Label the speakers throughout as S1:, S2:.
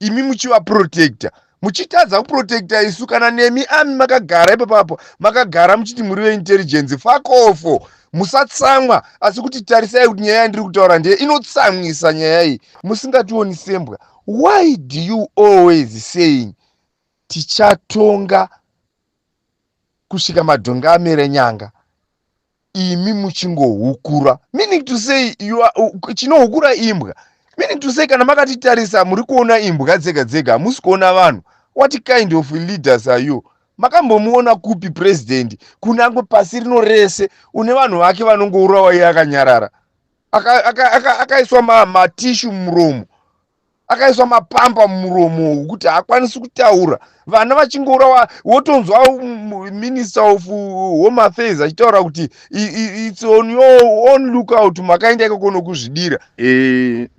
S1: Imi muchivaprotecta, muchitadza kuprotecta isu. Kana nemi ami makagara ipapapo, makagara muchiti muri veintelligence, fakofo. Musatsamwa, asi kuti tarisai kuti nyaya yandiri kutaura ndeye inotsamwisa. Nyaya iyi musingationi sembwa. Why do you always saying tichatonga kusvika madhonga amere nyanga, imi muchingohukura? Meaning to say you are, chinohukura imbwa. Meaning to say kana makatitarisa muri kuona imbwa dzega dzega, hamusi kuona vanhu. What kind of leaders are you? Makambomuona kupi president kunangwe pasi rino rese une vanhu vake vanongourawa iye akanyarara, akaiswa matissue mumuromo, akaiswa mapamba mumuromo kuti haakwanisi kutaura, vana vachingourawa? Wotonzwa Minister of Home Affairs achitaura kuti it's on your own lookout, makaenda ikoko nokuzvidira.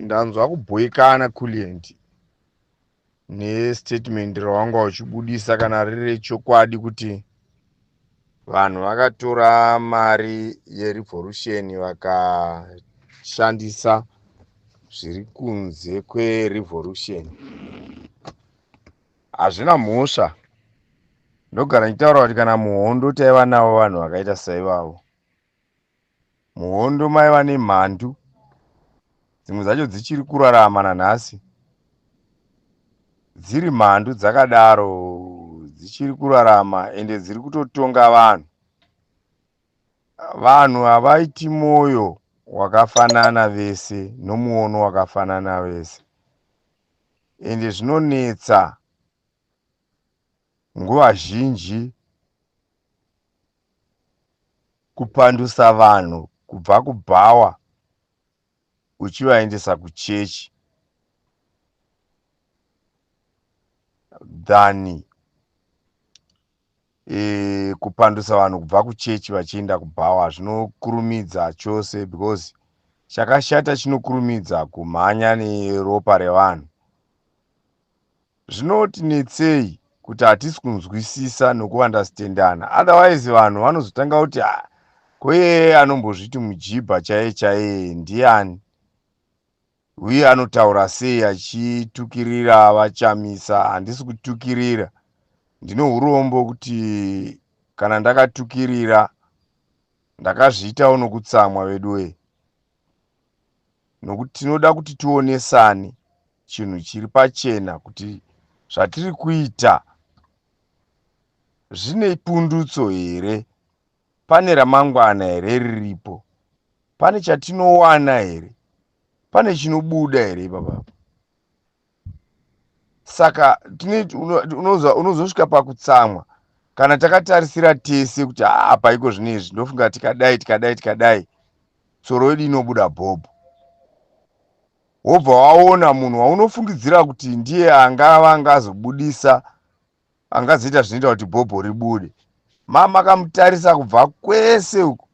S1: Ndanzwa kubhoikana, Kulient, nestatement rawanga uchibudisa. Kana riri rechokwadi kuti vanhu vakatora mari yerevolution vakashandisa zviri kunze kwerevolution, hazvina mhosva. Ndogara ndichitaura kuti kana muhondo taiva navo vanhu vakaita saivavo. Muhondo maiva nemhandu, dzimwe dzacho dzichiri kurarama nanhasi, dziri mhandu dzakadaro, dzichiri kurarama, ende dziri kutotonga vanhu. Vanhu havaiti mwoyo wakafanana vese nomuono wakafanana vese, ende zvinonetsa nguva zhinji kupandusa vanhu kubva kubhawa uchivaendesa kuchechi than kupandusa vanhu kubva kuchechi vachienda kubhawa. Zvinokurumidza chose because chakashata chinokurumidza kumhanya neropa revanhu. Zvinotinetsei kuti hatisi kunzwisisa nokuunderstandana. Otherwise vanhu vanozotanga kuti, "Ah, koiye anombozviti mujibha chaiye chaiye ndiani? Uye anotaura sei achitukirira vaChamisa?" Handisi kutukirira. Ndine urombo kuti kana ndakatukirira, ndakazviitawo nokutsamwa, veduwe, nokuti tinoda kuti tionesane chinhu chiri pachena kuti zvatiri kuita zvine pundutso here, pane ramangwana here riripo, pane chatinowana here, pane chinobuda here ipapapo. Saka unozosvika pakutsamwa kana takatarisira tese kuti apa iko zvino izvi ndofunga tikadai, tikadai, tikadai, tsoro yedu inobuda bhobho. Wobva waona munhu waunofungidzira kuti ndiye angava angazobudisa, angazoita zvinoita kuti bhobho ribude, mamakamutarisa kubva kwese uku,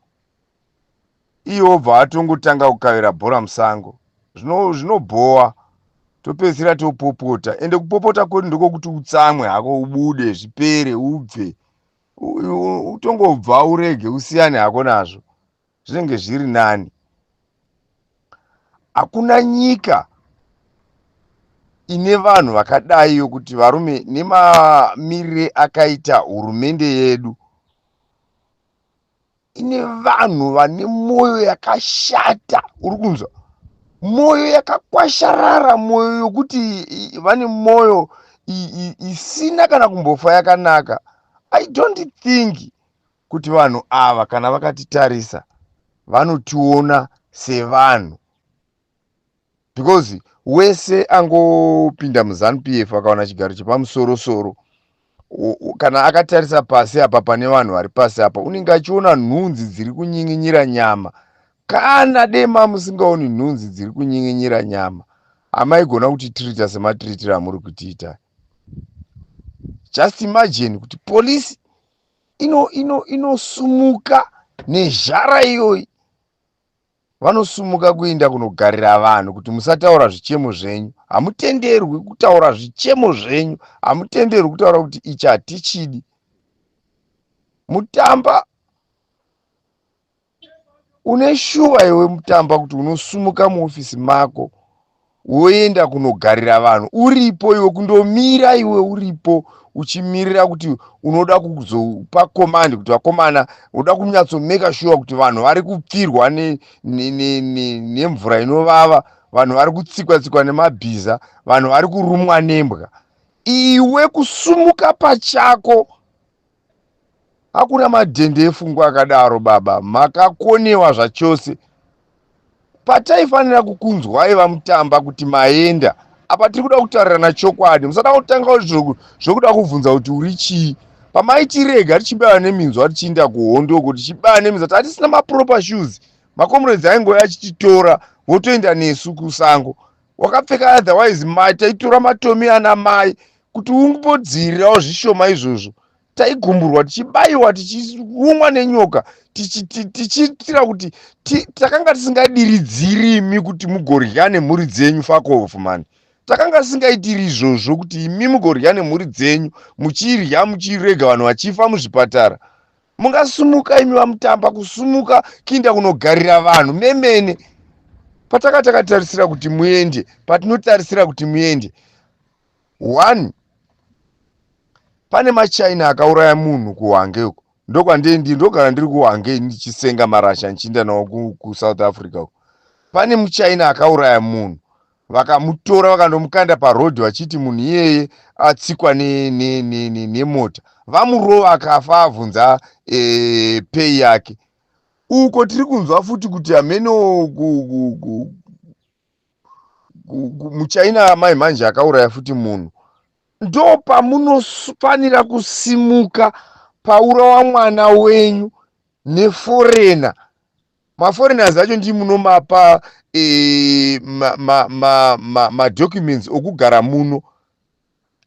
S1: iye wobva atongotanga kukavira bhora musango. Zvinobhowa. Topedzisira topopota, ende kupopota kwedu ndekokuti utsamwe hako, ubude, zvipere, ubve, utongobva, urege, usiyane hako nazvo, zvinenge zviri nani. Hakuna nyika ine vanhu vakadai yokuti varume, nemamirire akaita hurumende yedu, ine vanhu vane mwoyo yakashata. Uri kunzwa mwoyo yakakwasharara, mwoyo yokuti vane mwoyo isina kana kumbofa yakanaka. I don't think kuti vanhu ava kana vakatitarisa vanotiona sevanhu, because wese angopinda muZANU PF akawana chigaro chepamusorosoro, kana akatarisa pasi apa pane vanhu vari pasi apa, unenge achiona nhunzi dziri kunyinginyira nyama. Kana dema musingaoni nhunzi dziri kunyinginyira nyama, hamaigona kutitirita sematiritiro amuri kutiita. Just imagine kuti polisi inosumuka nezhara iyoyi, vanosumuka kuenda kunogarira vanhu kuti musataura zvichemo zvenyu, hamutenderwi kutaura zvichemo zvenyu, hamutenderwi kutaura kuti ichi hatichidi. Mutamba, une shuwa iwe Mutamba kuti unosumuka muofisi mako? Woenda kunogarira vanhu uripo iwe, kundomira iwe uripo uchimirira kuti unoda kuzopa command kuti vakomana, unoda kunyatsomake sure kuti vanhu vari kupfirwa nemvura inovava, vanhu vari kutsikwa tsikwa nemabhiza, vanhu vari kurumwa nembwa. Iwe kusumuka pachako, hakuna madhende efungwa akadaro baba. Makakonewa zvachose. Pataifanira kukunzwai vaMutamba kuti maenda apa, tiri kuda kutaurirana chokwadi. Musada kutanga zvokuda kubvunza kuti uri chii. Pamaitirega tichibaya neminzwa tichiinda kuhondo uko, tichibaya neminzwa, tatisina maproper shoes. Macomrades aingoya achititora, votoenda nesu kusango wakapfeka otherwise. Mai taitora matomi ana mai kuti ungodzivirirawo zvishoma izvozvo. Taigumburwa, tichibayiwa, tichirumwa nenyoka, tichiitira kuti takanga tisingadiridzirimi kuti mugorya nemhuri dzenyu. Fuck off, man. Takanga tisingaitiri izvozvo kuti imi mugorya nemhuri dzenyu, muchirya muchirega vanhu vachifa muzvipatara. Mungasumuka imi vaMutamba kusumuka kuinda kunogarira vanhu memene pataka takatarisira kuti muende, patinotarisira kuti muende. One, pane maChina akauraya munhu kuHwange uko. Ndokwandendi ndogara ndiri kuHwange, ndichisenga marasha ndichienda nawo kuSouth Africa uko. Pane muChina akauraya munhu, vakamutora vakandomukanda parodhi vachiti munhu iyeye atsikwa nemota, vamurova akafa, abvunza pay yake. Uko tiri kunzwa futi kuti hameno muChina mai manje akauraya futi munhu. Ndo pamunofanira kusimuka paurawa mwana wenyu neforeigner. Maforeigners acho ndi munomapa madocuments okugara muno.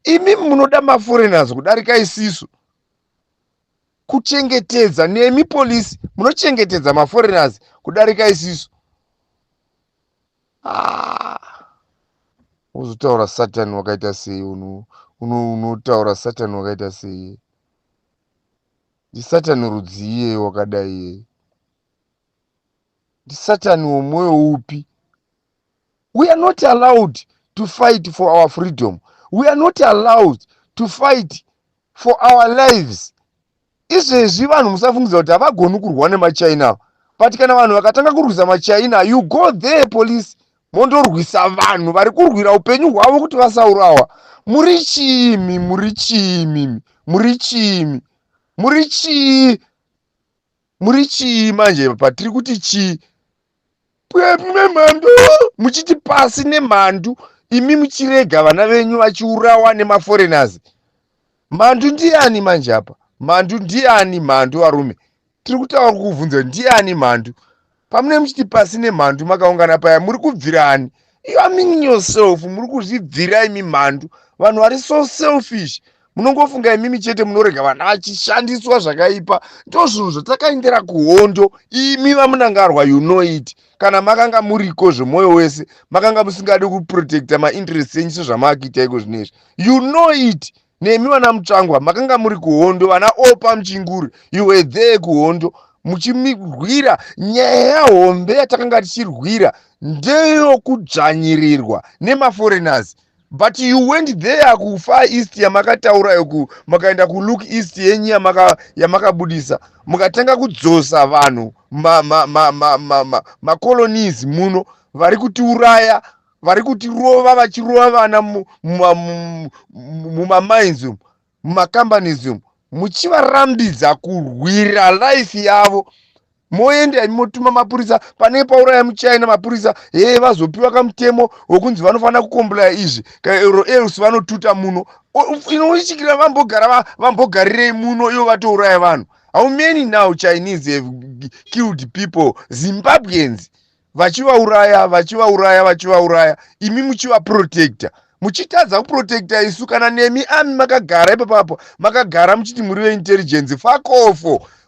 S1: Imi munoda maforeigners kudarika isisu kuchengetedza. Nemi polisi munochengetedza maforeigners kudarika isisu. Ah, uzotaura Satani wakaita sei? Unotaura Satani wakaita sei? NdiSatani rudzi iyeye wakadai iyeye? NdiSatani womwoyo upi? We are not allowed to fight for our freedom. We are not allowed to fight for our lives. Izvezvi vanhu musafungidza kuti havagoni kurwa nemaChina, but kana vanhu vakatanga kurwisa maChina, you go there, police, mondorwisa vanhu vari kurwira upenyu hwavo kuti vasaurawa. Muri chiimi? Muri chiimi? Muri chiimi? Muri chii? Muri chii manje? Patiri kuti chii nemhandu, muchiti pasi nemhandu, imi muchirega vana venyu vachiurawa nemaforeigners. Mhandu ndiani manje apa? Mhandu ndiani? Mhandu varume, tiri kutaura kukubvunza, ndiani mhandu? Pamune muchiti pasi nemhandu makaungana paya, muri kubvirani? You are meaning yourself. Muri kuzvibvira imi mhandu. Vanhu vari so selfish, munongofunga imimi chete, munorega vana vachishandiswa zvakaipa. Ndo zvinhu zvatakaendera kuhondo. Imi vaMunangarwa, you know it. Kana makanga muriko zvemwoyo wese, makanga musingadi kuprotecta mainterest enyu sezvamakuita iko zvinezvi. You know it. Nemi vana Mutsvangwa makanga muri kuhondo, vana Opa Muchinguri, you were there kuhondo muchirwira nyaya hombe. Yatakanga tichirwira ndeyokudzvanyirirwa nemaforeigners, but you went there kuFar East yamakataura yoku, makaenda kuLook East yenyu yamakabudisa, mukatanga kudzosa vanhu macolonies muno vari kutiuraya, vari kutirova, vachirova vana mumamines umu, mumacompanies umu, muchivarambidza kurwira life yavo. Moenda motuma mapurisa pane pauraya muChina. Mapurisa hee vazopiwa kamutemo wokunzi vanofanira kucomplya izvi or else vanotuta muno. Inoichikira vambogara, vambogarirei muno ivo vatouraya vanhu? How many now Chinese have killed people, Zimbabweans, vachivauraya, vachivauraya, vachivauraya, imi muchivaprotecta, muchitadza kuprotecta isu? Kana nemi army makagara ipapapo, makagara muchiti muri veintelligence. Fuck off.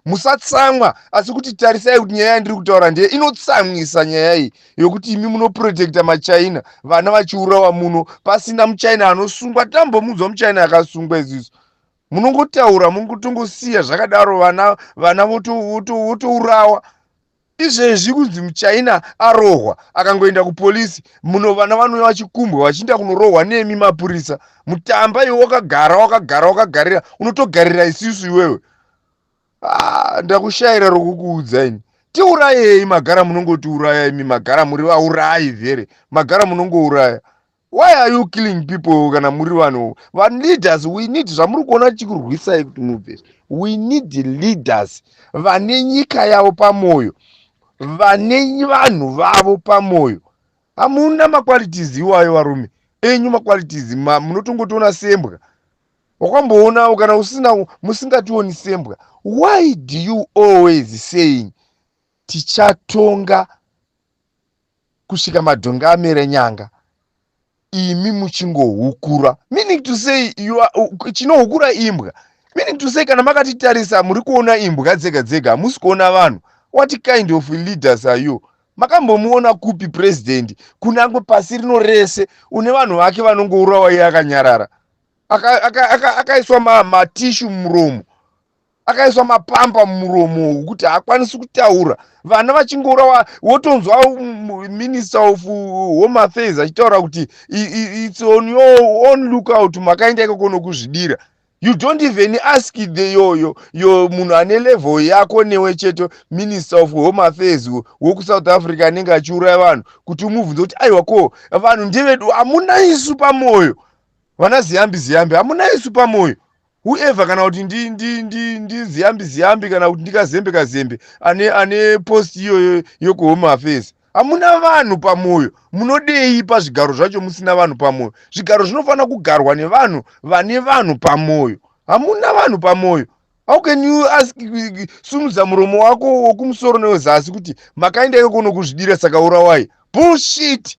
S1: Musatsamwa, asi kuti tarisai kuti nyaya yandiri kutaura ndeye inotsamwisa. Nyaya iyi yokuti imi munoprotecta maChina, vana vachiurawa muno pasina muChina anosungwa. Tambomudzwa muChina akasungwa isusu? Munongotaura, mungotongosiya zvakadaro, vana votourawa. Izvezvi kunzi muChina arohwa, akangoenda kupolisi, muno vana vanouya vachikumbwa, vachiinda kunorohwa nemi mapurisa. Mutamba, iwe wakagara, wakagara, wakagarira, unotogarira isusu iwewe. Ah, ndakushayira rokukuudza ini. Tiurayei, magara munongotiuraya imi, magara muri vaurayi vhere, magara munongouraya. Why are you killing people kana muri vanhu valeaders? We need zvamuri kuona tichikurwisai kuti mubve. We need leaders vane nyika yavo pamwoyo, vane vanhu vavo pamwoyo. Hamuna maqualities iwayo, varume enyu maqualities munotongotoona sembwa. Wakamboona kana usina, musingationi sembwa? Why do you always saying tichatonga kusvika madhonga amere nyanga, imi muchingohukura? Meaning to say you are, chinohukura imbwa. Meaning to say kana makatitarisa muri kuona imbwa dzega dzega, hamusi kuona vanhu. What kind of leaders are you? Makambomuona kupi president kunangwe pasi rino rese une vanhu vake vanongourawa, iye akanyarara, akaiswa matissue mumuromo, akaiswa mapamba mumuromo wekuti haakwanisi kutaura, vana vachingourawa? Wotonzwa Minister of Home Affairs achitaura kuti it's on your own lookout, makaenda ikoko nokuzvidira. You don't even ask the yo munhu ane level yako newe chete, Minister of Home Affairs wekuSouth Africa anenge achiuraya vanhu, kuti umubvunze kuti aiwa, ko vanhu ndevedu. Hamuna isu pamwoyo, vana Ziyambi Ziyambi, hamuna isu pamwoyo. Whoever, kana kuti ndiZiyambi Ziyambi, kana kuti ndiKazembe Kazembe ane post iyoyo yekuHome Affairs, hamuna vanhu pamwoyo. Munodei pazvigaro zvacho musina vanhu pamwoyo? Zvigaro zvinofanira kugarwa nevanhu vane vanhu pamwoyo. Hamuna vanhu pamwoyo. How can you ask, sumudza muromo wako wokumusoro newezasi kuti makaenda ikoko nokuzvidira, saka urawai? Bullshit.